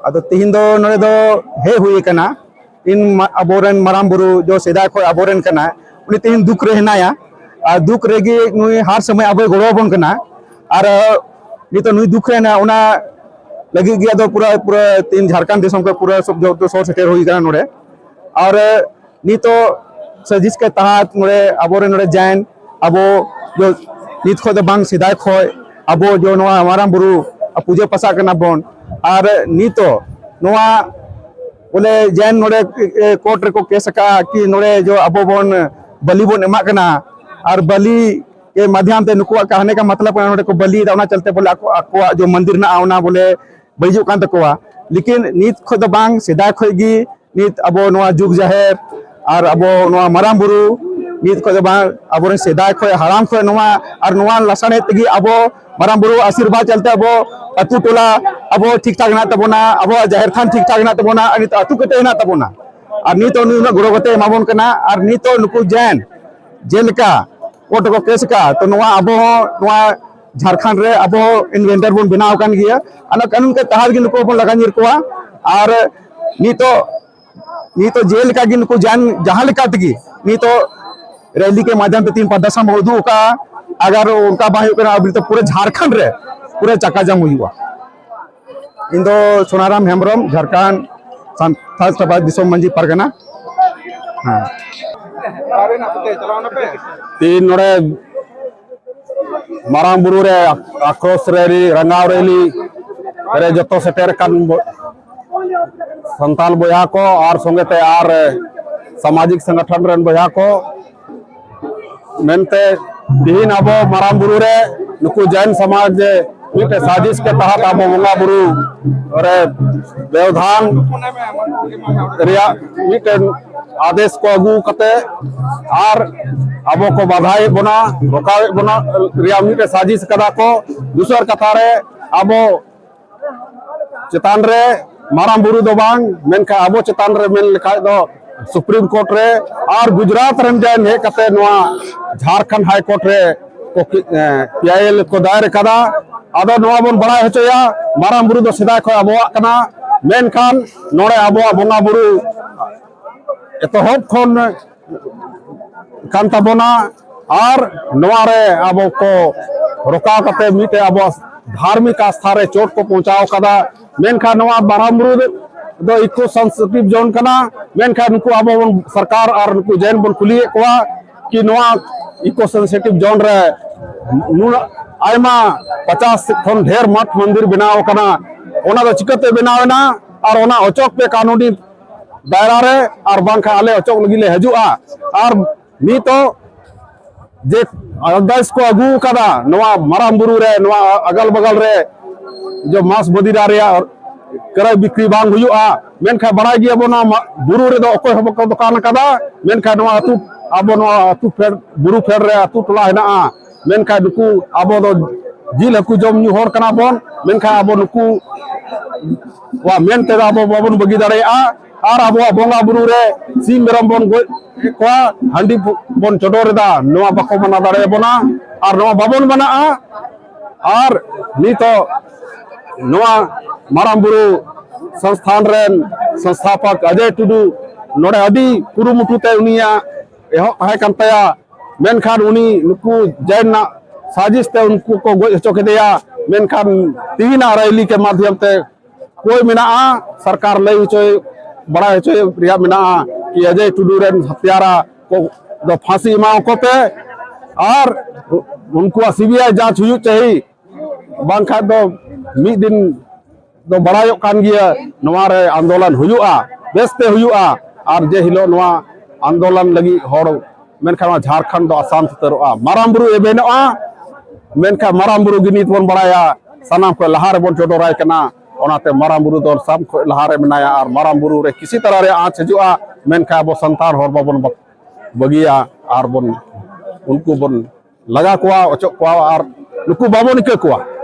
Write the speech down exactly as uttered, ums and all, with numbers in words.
ᱟᱫᱚ ᱛᱤᱦᱤᱧ ᱫᱚ ᱱᱚᱰᱮ ᱫᱚ ᱦᱮᱡ ᱦᱩᱭ ᱟᱠᱟᱱᱟ, ᱤᱧ ᱢᱟ-, ᱟᱵᱚᱨᱮᱱ ᱢᱟᱨᱟᱝ ᱵᱩᱨᱩ ᱡᱚ ᱥᱮᱫᱟᱭ ᱠᱷᱚᱱ ᱟᱵᱚᱨᱮᱱ ᱠᱟᱱᱟᱭ, ᱩᱱᱤ ᱛᱤᱦᱤᱧ ᱫᱩᱠ ᱨᱮ ᱦᱮᱱᱟᱭᱟ᱾ ᱟᱨ ᱫᱩᱠ ᱨᱮᱜᱮ ᱱᱩᱭ ᱦᱟᱨ ᱥᱚᱢᱚᱭ ᱟᱵᱚᱭ ᱜᱚᱲᱚ ᱟᱵᱚᱱ ᱠᱟᱱᱟ᱾ ᱟᱨ ᱱᱤᱛᱚᱜ ᱱᱩᱭ ᱫᱩᱠ ᱨᱮ ᱦᱮᱱᱟᱭᱟ, ᱚᱱᱟ ᱞᱟᱹᱜᱤᱫ ᱜᱮ ᱟᱫᱚ ᱯᱩᱨᱟᱹ ᱯᱩᱨᱟᱹ ᱛᱤᱦᱤᱧ ᱡᱷᱟᱲᱠᱷᱚᱸᱰ ᱫᱤᱥᱚᱢ ᱠᱷᱚᱱ ᱯᱩᱨᱟᱹ ᱥᱚᱵ ᱡᱚᱛᱚ ᱥᱚᱦᱚᱨ ᱥᱮᱴᱮᱨ ᱦᱩᱭ ᱟᱠᱟᱱᱟ ᱱᱚᱰᱮ᱾ ᱟᱨ ᱱᱤᱛᱚᱜ ᱥᱟᱡᱤᱥ ᱠᱮ ᱛᱟᱦᱟᱛ ᱱᱚᱰᱮ ᱟᱵᱚᱨᱮᱱ ᱱᱚᱰᱮ ᱡᱟᱭᱱ, ᱟᱵᱚ ᱡᱚ ᱱᱤᱛ ᱠᱷᱚᱱ ᱫᱚ ᱵᱟᱝ, ᱥᱮᱫᱟᱭ ᱠᱷᱚᱱ ᱟᱵᱚ ᱡᱚ ᱱᱚᱣᱟ ᱢᱟᱨᱟᱝ ᱵᱩᱨᱩ ᱯᱩᱡᱟᱹ ᱯᱟᱥᱟᱜ ᱠᱟᱱᱟ ᱵᱚᱱ᱾ ᱟᱨ ᱱᱤᱛᱚᱜ ᱱᱚᱣᱟ ᱵᱚᱞᱮ ᱡᱟᱭᱱ ᱱᱚᱰᱮ ᱠᱳᱨᱴ ᱨᱮᱠᱚ ᱠᱮᱥ ᱟᱠᱟᱫᱼᱟ ᱠᱤ ᱱᱚᱰᱮ ᱡᱚ ᱟᱵᱚ ᱵᱚᱱ ᱵᱟᱹᱞᱤ ᱵᱚᱱ ᱮᱢᱟᱜ ᱠᱟᱱᱟ, ᱟᱨ ᱵᱟᱹᱞᱤ ᱠᱮ ᱢᱟᱫᱷᱭᱟᱢ ᱛᱮ ᱱᱩᱠᱩᱣᱟᱜ ᱠᱟᱦᱱᱮ ᱠᱟ ᱢᱟᱛᱞᱟᱵ ᱠᱟᱱᱟ, ᱱᱚᱰᱮ ᱠᱚ ᱵᱟᱹᱞᱤᱭᱮᱫᱟ, ᱚᱱᱟ ᱪᱟᱞᱛᱮ ᱵᱚᱞᱮ ᱟᱠᱚ, ᱟᱠᱚᱣᱟᱜ ᱡᱚ ᱢᱚᱱᱫᱤᱨ ᱦᱮᱱᱟᱜᱼᱟ ᱚᱱᱟ ᱵᱚᱞᱮ ᱵᱟᱹᱲᱤᱡᱚᱜ ᱠᱟᱱ ᱛᱟᱠᱚᱣᱟ᱾ ᱞᱮᱠᱤᱱ ᱱᱤᱛ ᱠᱷᱚᱱ ᱫᱚ ᱵᱟᱝ, ᱥᱮᱫᱟᱭ ᱠᱷᱚᱱ ᱜᱮ ᱱᱤᱛ ᱟᱵᱚ ᱱᱚᱣᱟ ᱡᱩᱜᱽ ᱡᱟᱦᱮᱨ ᱟᱨ ᱟᱵᱚ ᱱᱚᱣᱟ ᱢᱟᱨᱟᱝ ᱵᱩᱨᱩ ᱱᱤᱛ ᱠᱷᱚᱱ ᱫᱚ ᱵᱟᱝ, ᱟᱵᱚᱨᱮᱱ ᱥᱮᱫᱟᱭ ᱠᱷᱚᱱ ᱦᱟᱲᱟᱢ ᱠᱷᱚᱱ ᱱᱚᱣᱟ ᱟᱨ ᱱᱚᱣᱟ ᱞᱟᱥᱟᱲᱦᱮᱫ ᱛᱮᱜᱮ ᱟᱵᱚ ᱢᱟᱨᱟᱝ ᱵᱩᱨᱩ ᱟᱥᱤᱨᱵᱟᱫᱽ ᱪᱟᱞᱛᱮ ᱟᱵᱚ ᱟᱹᱛᱩ ᱴᱚᱞᱟ ᱟᱵᱚ ᱴᱷᱤᱠ ᱴᱷᱟᱠ ᱦᱮᱱᱟᱜ ᱛᱟᱵᱚᱱᱟ, ᱟᱵᱚᱣᱟᱜ ᱡᱟᱦᱮᱨ ᱛᱷᱟᱱ ᱴᱷᱤᱠ ᱴᱷᱟᱠ ᱦᱮᱱᱟᱜ ᱛᱟᱵᱚᱱᱟ, ᱟᱨ ᱱᱤᱛᱚᱜ ᱟᱹᱛᱩ ᱠᱟᱹᱴᱟᱹᱭ ᱦᱮᱱᱟᱜ ᱛᱟᱵᱚᱱᱟ᱾ ᱟᱨ ᱱᱤᱛᱚᱜ ᱱᱩᱭ ᱩᱱᱟᱹᱜ ᱜᱚᱲᱚ ᱠᱟᱛᱮ ᱮᱢᱟᱵᱚᱱ ᱠᱟᱱᱟ᱾ ᱟᱨ ᱱᱤᱛᱚᱜ ᱱᱩᱠᱩ ᱡᱮᱱ ᱡᱮᱞᱮᱠᱟ ᱠᱳᱨᱴ ᱨᱮᱠᱚ ᱠᱮᱥ ᱟᱠᱟᱫ, ᱛᱚ ᱱᱚᱣᱟ ᱟᱵᱚ ᱦᱚᱸ ᱱᱚᱣᱟ ᱡᱷᱟᱲᱠᱷᱚᱸᱰ ᱨᱮ ᱟᱵᱚ ᱦᱚᱸ ᱤᱱᱵᱷᱮᱱᱰᱟᱨ ᱵᱚᱱ ᱵᱮᱱᱟᱣ ᱟᱠᱟᱱ ᱜᱮᱭᱟ᱾ ᱚᱱᱟ ᱠᱟᱹᱱᱩᱱ ᱠᱮ ᱛᱟᱦᱟᱛ ᱜᱮ ᱱᱩᱠᱩ ᱵᱚᱱ ᱞᱟᱜᱟ ᱧᱤᱨ ᱠᱚᱣᱟ᱾ ᱟᱨ ᱱᱤᱛᱚᱜ, ᱱᱤᱛᱚᱜ ᱡᱮᱞᱮᱠᱟ ᱜᱮ ᱱᱩᱠᱩ ᱡᱟᱦᱟᱸ, ᱡᱟᱦᱟᱸ ᱞᱮᱠᱟ ᱛᱮᱜᱮ ᱱᱤᱛᱚᱜ ᱨᱮᱞᱤ ᱠᱮ ᱢᱟᱫᱷᱭᱚᱢ ᱛᱮ ᱛᱤᱦᱤᱧ ᱯᱨᱚᱫᱚᱨᱥᱚᱱ ᱵᱚᱱ ᱩᱫᱩᱜ ᱟᱠᱟᱫᱼᱟ, ᱟᱜᱟᱨ ᱚᱱᱠᱟ ᱵᱟᱝ ᱦᱩᱭᱩᱜ ᱠᱟᱱᱟ, ᱟᱵᱚ ᱯᱩᱨᱟᱹ ᱡᱷᱟᱲᱠᱷᱚᱸᱰ ᱨᱮ ᱯᱩᱨᱟᱹ ᱪᱟᱠᱟ ᱡᱟᱢ ᱦᱩᱭᱩᱜᱼᱟ᱾ ᱤᱧ ᱫᱚ ᱥᱳᱱᱟᱨᱟᱢ ᱦᱮᱢᱵᱨᱚᱢ, ᱡᱷᱟᱲᱠᱷᱚᱸᱰ ᱥᱟᱱᱛᱟᱲ ᱥᱚᱵᱷᱟ ᱫᱤᱥᱚᱢ ᱢᱟᱹᱡᱷᱤ ᱯᱟᱨᱜᱟᱱᱟ᱾ ᱦᱮᱸ᱾ ᱛᱤᱦᱤᱧ ᱱᱚᱰᱮ ᱢᱟᱨᱟᱝ ᱵᱩᱨᱩ ᱨᱮ ᱟᱠᱨᱳᱥ ᱨᱮᱞᱤ, ᱨᱟᱸᱜᱟᱣ ᱨᱮᱞᱤ ᱨᱮ ᱡᱚᱛᱚ ᱥᱮᱴᱮᱨ ᱟᱠᱟᱱ ᱵᱚ-, ᱥᱟᱱᱛᱟᱞ ᱵᱚᱭᱦᱟ ᱠᱚ ᱟᱨ ᱥᱚᱸᱜᱮ ᱛᱮ ᱟᱨ ᱥᱟᱢᱟᱡᱤᱠ ᱥᱚᱝᱜᱚᱴᱷᱚᱱ ᱨᱮᱱ ᱵᱚᱭᱦᱟ ᱠᱚ, ᱢᱮᱱᱛᱮ ᱛᱤᱦᱤᱧ ᱟᱵᱚ ᱢᱟᱨᱟᱝ ᱵᱩᱨᱩ ᱨᱮ ᱱᱩᱠᱩ ᱡᱟᱭᱱ ᱥᱚᱢᱟᱡᱽ ᱡᱮ ᱢᱤᱫᱴᱮᱱ ᱥᱟᱡᱤᱥ ᱠᱮ ᱛᱟᱦᱟᱛ ᱟᱵᱚ ᱵᱚᱸᱜᱟ ᱵᱩᱨᱩ ᱨᱮ ᱵᱮᱣᱫᱷᱟᱱ ᱨᱮᱭᱟᱜ ᱢᱤᱫᱴᱮᱱ ᱟᱫᱮᱥ ᱠᱚ ᱟᱹᱜᱩ ᱠᱟᱛᱮ ᱟᱨ ᱟᱵᱚ ᱠᱚ ᱵᱟᱫᱷᱟᱭᱮᱫ ᱵᱚᱱᱟ, ᱨᱚᱠᱟᱣᱮᱫ ᱵᱚᱱᱟ ᱨᱮᱭᱟᱜ ᱢᱤᱫᱴᱮᱱ ᱥᱟᱡᱤᱥ ᱠᱟᱫᱟ ᱠᱚ᱾ ᱫᱚᱥᱟᱨ ᱠᱟᱛᱷᱟ ᱨᱮ ᱟᱵᱚ ᱪᱮᱛᱟᱱ ᱨᱮ ᱢᱟᱨᱟᱝ ᱵᱩᱨᱩ ᱫᱚ ᱵᱟᱝ, ᱢᱮᱱᱠᱷᱟᱱ ᱟᱵᱚ ᱪᱮᱛᱟᱱ ᱨᱮ ᱢᱮᱱ ᱞᱮᱠᱷᱟᱡ ᱫᱚ ᱥᱩᱯᱨᱤᱢ ᱠᱳᱨᱴ ᱨᱮ ᱟᱨ ᱜᱩᱡᱽᱨᱟᱴ ᱨᱮᱱ ᱡᱟᱭᱱ ᱦᱮᱡ ᱠᱟᱛᱮ ᱱᱚᱣᱟ ᱡᱷᱟᱲᱠᱷᱚᱸᱰ ᱦᱟᱭ ᱠᱳᱨᱴ ᱨᱮ ᱠᱚ, ᱮ, ᱯᱤ ᱟᱭ ᱮᱞ ᱠᱚ ᱫᱟᱭᱮᱨ ᱟᱠᱟᱫᱟ᱾ ᱟᱫᱚ ᱱᱚᱣᱟ ᱵᱚᱱ ᱵᱟᱲᱟᱭ ᱦᱚᱪᱚᱭᱟ, ᱢᱟᱨᱟᱝ ᱵᱩᱨᱩ ᱫᱚ ᱥᱮᱫᱟᱭ ᱠᱷᱚᱱ ᱟᱵᱚᱣᱟᱜ ᱠᱟᱱᱟ, ᱢᱮᱱᱠᱷᱟᱱ ᱱᱚᱰᱮ ᱟᱵᱚᱣᱟᱜ ᱵᱚᱸᱜᱟ ᱵᱩᱨᱩ ᱮᱛᱚᱦᱚᱵ ᱠᱷᱚᱱ ᱠᱟᱱ ᱛᱟᱵᱚᱱᱟ, ᱟᱨ ᱱᱚᱣᱟ ᱨᱮ ᱟᱵᱚ ᱠᱚ ᱨᱚᱠᱟᱣ ᱠᱟᱛᱮ ᱢᱤᱫᱴᱮᱡ ᱟᱵᱚᱣᱟᱜ ᱫᱷᱟᱨᱢᱤᱠ ᱟᱥᱛᱷᱟ ᱨᱮ ᱪᱳᱴ ᱠᱚ ᱯᱳᱸᱪᱷᱟᱣ ᱠᱟᱫᱟ᱾ ᱢᱮᱱᱠᱷᱟᱱ ᱱᱚᱣᱟ ᱢᱟᱨᱟᱝ ᱵᱩᱨᱩ ᱫᱚ ᱤᱠᱳ ᱥᱮᱱᱥᱤᱴᱤᱵᱷ ᱡᱳᱱ ᱠᱟᱱᱟ, ᱢᱮᱱᱠᱷᱟᱱ ᱱᱩᱠᱩ ᱟᱵᱚ ᱵᱚᱱ, ᱥᱚᱨᱠᱟᱨ ᱟᱨ ᱱᱩᱠᱩ ᱡᱮᱱ ᱵᱚᱱ ᱠᱩᱞᱤᱭᱮᱫ ᱠᱚᱣᱟ ᱠᱤ ᱱᱚᱣᱟ ᱤᱠᱳ ᱥᱮᱱᱥᱤᱴᱤᱵᱷ ᱡᱳᱱ ᱨᱮ ᱱᱩᱱᱟᱹᱜ ᱟᱭᱢᱟ ᱯᱚᱪᱟᱥ ᱠᱷᱚᱱ ᱰᱷᱮᱨ ᱢᱚᱴᱷ ᱢᱚᱱᱫᱤᱨ ᱵᱮᱱᱟᱣ ᱟᱠᱟᱱᱟ, ᱚᱱᱟ ᱫᱚ ᱪᱤᱠᱟᱹᱛᱮ ᱵᱮᱱᱟᱣ ᱮᱱᱟ? ᱟᱨ ᱚᱱᱟ ᱚᱪᱚᱜ ᱯᱮ ᱠᱟᱹᱱᱩᱱᱤ ᱫᱟᱭᱨᱟ ᱨᱮ, ᱟᱨ ᱵᱟᱝᱠᱷᱟᱱ ᱟᱞᱮ ᱚᱪᱚᱜ ᱞᱟᱹᱜᱤᱫ ᱞᱮ ᱦᱤᱡᱩᱜᱼᱟ᱾ ᱟᱨ ᱱᱤᱛᱚᱜ ᱡᱮ ᱟᱨᱫᱟᱥ ᱠᱚ ᱟᱹᱜᱩ ᱟᱠᱟᱫᱟ ᱱᱚᱣᱟ ᱢᱟᱨᱟᱝ ᱵᱩᱨᱩ ᱨᱮ, ᱱᱚᱣᱟ ᱟᱜᱟᱞ ᱵᱟᱜᱟᱞ ᱨᱮ ᱡᱮ ᱢᱟᱥ ᱢᱚᱫᱤᱨᱟ ᱨᱮᱭᱟᱜ ᱠᱨᱚᱭ ᱵᱤᱠᱨᱤ ᱵᱟᱝ ᱦᱩᱭᱩᱜᱼᱟ, ᱢᱮᱱᱠᱷᱟᱱ ᱵᱟᱲᱟᱭ ᱜᱮᱭᱟᱵᱚᱱ ᱱᱚᱣᱟ ᱢᱟ-, ᱵᱩᱨᱩ ᱨᱮᱫᱚ ᱚᱠᱚᱭ ᱦᱚᱸ ᱵᱟᱠᱚ ᱫᱚᱠᱟᱱ ᱟᱠᱟᱫᱟ, ᱢᱮᱱᱠᱷᱟᱱ ᱱᱚᱣᱟ ᱟᱹᱛᱩ, ᱟᱵᱚ ᱱᱚᱣᱟ ᱟᱹᱛᱩ ᱯᱷᱮᱰ, ᱵᱩᱨᱩ ᱯᱷᱮᱰ ᱨᱮ ᱟᱹᱛᱩ ᱴᱚᱞᱟ ᱦᱮᱱᱟᱜᱼᱟ, ᱢᱮᱱᱠᱷᱟᱱ ᱱᱩᱠᱩ ᱟᱵᱚ ᱫᱚ ᱡᱤᱞ ᱦᱟᱹᱠᱩ ᱡᱚᱢ ᱧᱩ ᱦᱚᱲ ᱠᱟᱱᱟ ᱵᱚᱱ, ᱢᱮᱱᱠᱷᱟᱱ ᱟᱵᱚ ᱱᱩᱠᱩ ᱣᱟᱜ ᱢᱮᱱ ᱛᱮᱫᱚ ᱟᱵᱚ ᱵᱟᱵᱚᱱ ᱵᱟᱹᱜᱤ ᱫᱟᱲᱮᱭᱟᱜᱼᱟ᱾ ᱟᱨ ᱟᱵᱚᱣᱟᱜ ᱵᱚᱸᱜᱟ ᱵᱩᱨᱩ ᱨᱮ ᱥᱤᱢ ᱢᱮᱨᱚᱢ ᱵᱚᱱ ᱜᱚᱡ ᱠᱚᱣᱟ, ᱦᱟᱺᱰᱤ ᱵᱚᱱ ᱪᱚᱰᱚᱨ ᱮᱫᱟ, ᱱᱚᱣᱟ ᱵᱟᱠᱚ ᱢᱟᱱᱟ ᱫᱟᱲᱮᱭᱟᱵᱚᱱᱟ᱾ ᱟᱨ ᱱᱚᱣᱟ ᱵᱟᱵᱚᱱ ᱢᱟᱱᱟᱜᱼᱟ᱾ ᱟᱨ ᱱᱤᱛᱚᱜ ᱱᱚᱣᱟ ᱢᱟᱨᱟᱝ ᱵᱩᱨᱩ ᱥᱚᱝᱥᱛᱷᱟᱱ ᱨᱮᱱ ᱥᱚᱝᱥᱛᱷᱟᱯᱚᱠ ᱚᱡᱚᱭ ᱴᱩᱰᱩ ᱱᱚᱰᱮ ᱟᱹᱰᱤ ᱠᱩᱨᱩᱢᱩᱴᱩ ᱛᱮ ᱩᱱᱤᱭᱟᱜ ᱮᱦᱚᱵ ᱛᱟᱦᱮᱸ ᱠᱟᱱ ᱛᱟᱭᱟ, ᱢᱮᱱᱠᱷᱟᱱ ᱩᱱᱤ ᱱᱩᱠᱩ ᱡᱮᱱ ᱨᱮᱱᱟᱜ ᱥᱟᱡᱤᱥ ᱛᱮ ᱩᱱᱠᱩ ᱠᱚ ᱜᱚᱡ ᱦᱚᱪᱚ ᱠᱮᱫᱮᱭᱟ᱾ ᱢᱮᱱᱠᱷᱟᱱ ᱛᱤᱦᱤᱧᱟᱜ ᱨᱮᱞᱤ ᱠᱮ ᱢᱟᱫᱷᱭᱚᱢ ᱛᱮ ᱠᱚᱭ ᱢᱮᱱᱟᱜᱼᱟ, ᱥᱚᱨᱠᱟᱨ ᱞᱟᱹᱭ ᱦᱚᱪᱚᱭ, ᱵᱟᱲᱟᱭ ᱦᱚᱪᱚᱭ ᱨᱮᱭᱟᱜ ᱢᱮᱱᱟᱜᱼᱟ ᱠᱤ ᱚᱡᱚᱭ ᱴᱩᱰᱩ ᱨᱮᱱ ᱦᱚᱛᱭᱟᱨᱟ ᱠᱚ ᱫᱚ ᱯᱷᱟᱸᱥᱤ ᱮᱢᱟᱣ ᱠᱚ ᱯᱮ, ᱟᱨ ᱩᱱᱠᱩᱣᱟᱜ ᱥᱤᱵᱤᱟᱭ ᱡᱟᱸᱪ ᱦᱩᱭᱩᱜ ᱪᱟᱹᱦᱤ, ᱵᱟᱝᱠᱷᱟᱱ ᱫᱚ ᱢᱤᱫ ᱫᱤᱱ ᱫᱚ ᱵᱟᱲᱟᱭᱚᱜ ᱠᱟᱱ ᱜᱮᱭᱟ, ᱱᱚᱣᱟ ᱨᱮ ᱟᱱᱫᱳᱞᱚᱱ ᱦᱩᱭᱩᱜᱼᱟ, ᱵᱮᱥᱛᱮ ᱦᱩᱭᱩᱜᱼᱟ᱾ ᱟᱨ ᱡᱮ ᱦᱤᱞᱳᱜ ᱱᱚᱣᱟ ᱟᱱᱫᱳᱞᱚᱱ ᱞᱟᱹᱜᱤᱫ ᱦᱚᱲ, ᱢᱮᱱᱠᱷᱟᱱ ᱱᱚᱣᱟ ᱡᱷᱟᱲᱠᱷᱚᱸᱰ ᱫᱚ ᱟᱥᱟᱱ ᱩᱛᱟᱹᱨᱚᱜᱼᱟ, ᱢᱟᱨᱟᱝ ᱵᱩᱨᱩ ᱮᱵᱷᱮᱱᱚᱜᱼᱟ᱾ ᱢᱮᱱᱠᱷᱟᱱ ᱢᱟᱨᱟᱝ ᱵᱩᱨᱩ ᱜᱮ ᱱᱤᱛ ᱵᱚᱱ ᱵᱟᱲᱟᱭᱟ, ᱥᱟᱱᱟᱢ ᱠᱷᱚᱱ ᱞᱟᱦᱟ ᱨᱮᱵᱚᱱ ᱪᱚᱰᱚᱨᱟᱭ ᱠᱟᱱᱟ᱾ ᱚᱱᱟᱛᱮ ᱢᱟᱨᱟᱝ ᱵᱩᱨᱩ ᱫᱚ ᱥᱟᱱᱟᱢ ᱠᱷᱚᱱ ᱞᱟᱦᱟ ᱨᱮ ᱢᱮᱱᱟᱭᱟ, ᱟᱨ ᱢᱟᱨᱟᱝ ᱵᱩᱨᱩ ᱨᱮ ᱠᱤᱥᱤ ᱛᱟᱨᱟ ᱨᱮ ᱟᱸᱪ ᱦᱤᱡᱩᱜᱼᱟ, ᱢᱮᱱᱠᱷᱟᱱ ᱟᱵᱚ ᱥᱟᱱᱛᱟᱲ ᱦᱚᱲ ᱵᱟᱵᱚᱱ ᱵᱟ-, ᱵᱟᱹᱜᱤᱭᱟ, ᱟᱨ ᱵᱚᱱ, ᱩᱱᱠᱩ ᱵᱚᱱ ᱞᱟᱜᱟ ᱠᱚᱣᱟ, ᱚᱪᱚᱜ ᱠᱚᱣᱟ, ᱟᱨ ᱱᱩᱠᱩ ᱵᱟᱵᱚᱱ ᱤᱠᱟᱹ ᱠᱚᱣᱟ᱾